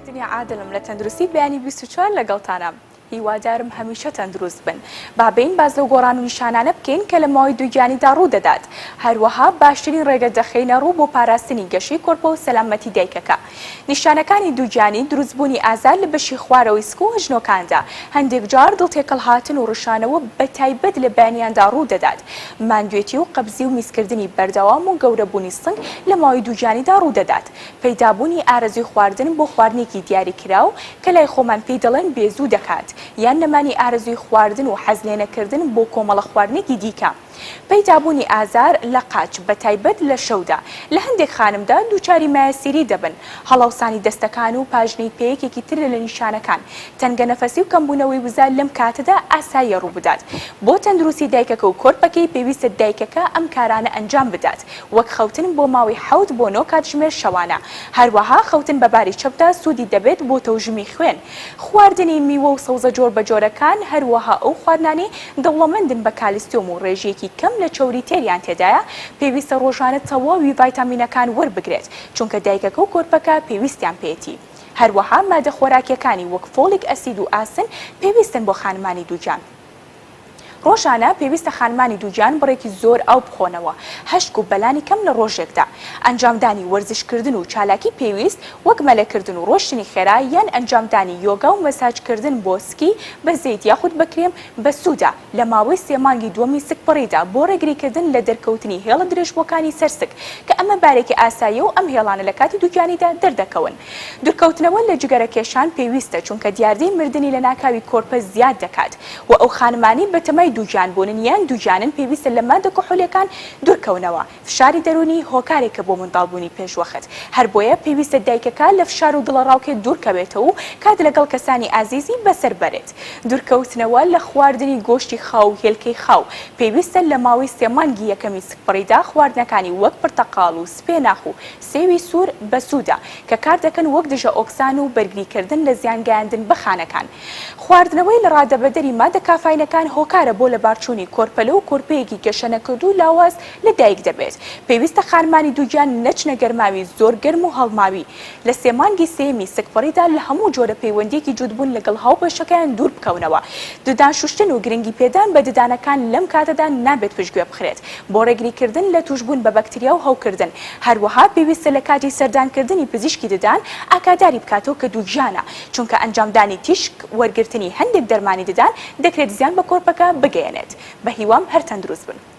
دنیا عادلم لە تەندروستی بەیانی 24 لەگەڵتانام هیوادارم هەمیشە تەندروست بن. با بێین باس لەو گۆڕان و نیشانانە بکەین کە لە ماوەی دووگیانیدا ڕوودەدات. هەروەها باشترین ڕێگە دەخەینە ڕوو بۆ پاراستنی گەشەی کۆرپە و سەلامەتی دایکەکە. نیشانەکانی دووگیانی، دروستبوونی ئازار لە بەشی خوارەوەی سک و ئەژنۆکاندا، هەندێک جار دڵ تێکەڵهاتن و ڕشانەوە بەتایبەت لە بەیانیاندا ڕوودەدات. ماندوێتی و قەبزی و میزکردنی بەردەوام و گەورەبوونی سنگ لە ماوەی دووگیانیدا ڕوودەدات. پەیدابوونی ئارەزووی خواردن بۆ خواردنێکی دیاریکراو کە لای خۆمان پێی دەڵێن بێزوو دەکات، یان نەمانی ئارەزووی خواردن و حەزلێنەکردن بۆ کۆمەڵە خواردنێکی دیکە. پەیدابوونی ئازار لە قاچ بەتایبەت لە شەودا، لە هەندێک خانمدا دووچاری مایەسیری دەبن، هەڵاوسانی دەستەکان و پاژنەی پێ یەکێکی ترە لە نیشانەکان، تەنگەنەفەسی و کەمبوونەوەی وزە لەم کاتەدا ئاساییە ڕووبدات. بۆ تەندروستی دایکەکە و کۆرپەکەی پێویستە دایکەکە ئەم کارانە ئەنجام بدات، وەک خەوتن بۆ ماوەی حەوت بۆ نۆ کاتژمێر شەوانە، هەروەها خەوتن بە باری چەپدا سوودی دەبێت بۆ تەوژمی خوێن، خواردنی میوە و سەوزە جۆربەجۆرەکان، هەروەها ئەو خواردنانەی دەوڵەمەندن بە کالسیۆم و ڕێژەیەکی کەم لە چەوری تێریان تێدایە، پێویستە ڕۆژانە تەواوی ڤایتامینەکان وەربگرێت، چونکە دایکەکە و کۆرپەکە پێویستیان پێیەتی. هەروەها مادە خۆراکیەکانی وەک فۆلیک ئەسید و ئاسن پێویستن بۆ خانمانی دووگیان. ڕۆژانە پێویستە خانمانی دووگیان بڕێکی زۆر ئاو بخۆنەوە، هەشت کوپ بەلانی کەم لە ڕۆژێکدا. ئەنجامدانی وەرزشکردن و چالاکی پێویست وەک مەلەکردن و ڕۆشتنی خێرا یان ئەنجامدانی یۆگا و مەساجکردن بۆ سکی بە زەیت یاخود بە کرێم بەسوودە لە ماوەی سێ مانگی دووەمی سکپڕیدا بۆ ڕێگریکردن لە دەرکەوتنی هێڵە درێژبووەکانی سەر سک کە ئەمە بارێکی ئاساییە و ئەم هێڵانە لە کاتی دووگیانیدا دەردەکەون. دوورکەوتنەوە لە جگەرەکێشان پێویستە چونکە دیاردەی مردنی لەناکاوی کۆرپە زیاد دەکات و ئەو خانمانەی بەتەمای دووگیان بوونن یان دووگیانن پێویستە لە مادە کحولیەکان دوورکەونەوە. فشاری دەروونی هۆکارێکە بۆ منداڵبوونی پێشوەخت هەربۆیە پێویستە دایکەکە لە فشار و دڵەڕاوکێ دوورکەوێتەوە و کات لەگەڵ کەسانی ئازیزی بەسەر بەرێت. دوورکەوتنەوە لە خواردنی گۆشتی خاو و هێلکەی خاو پێویستە لە ماوەی سێ مانگی یەکەمی سکپڕیدا خواردنەکانی وەک پرتەقاڵ و سپێناخ و سێوی سوور بەسوودە کە کاردەکەن وەک دژە ئۆکسان و بەرگریکردن لە زیانگەیاندن بە خانەکان. خواردنەوەی لەڕادەبەدەری مادە کافاینەکان هۆکارە بۆ لەبارچوونی کۆرپەلە و کۆرپەیەکی گەشەنەکردوو لاواز لە دایک دەبێت. پێویستە خانمانی دووگیان نەچنە گەرماوی زۆر گەرم و هەڵماوی. لە سێ مانگی سێیەمی سکپڕیدا لە هەموو جۆرە پەیوەندییەکی جووتبوون لەگەڵ هاوبەشەکەیان دوور بکەونەوە. ددان شوشتن و گرنگی پێدان بە ددانەکان لەم کاتەدا نابێت پشتگوێ بخرێت بۆ ڕێگریکردن لە تووشبوون بە بەکتریا و هەوکردن. هەروەها پێویستە لە کاتی سەردانکردنی پزیشکی ددان ئاگاداری بکاتەوە کە دووگیانە، چونکە ئەنجامدانی تیشک وەرگرتنی هەندێک دەرمانی ددان دەکرێت زیان بە کۆرپەکە بگەیەنێت. بەهیوام هەر تەندروست بن.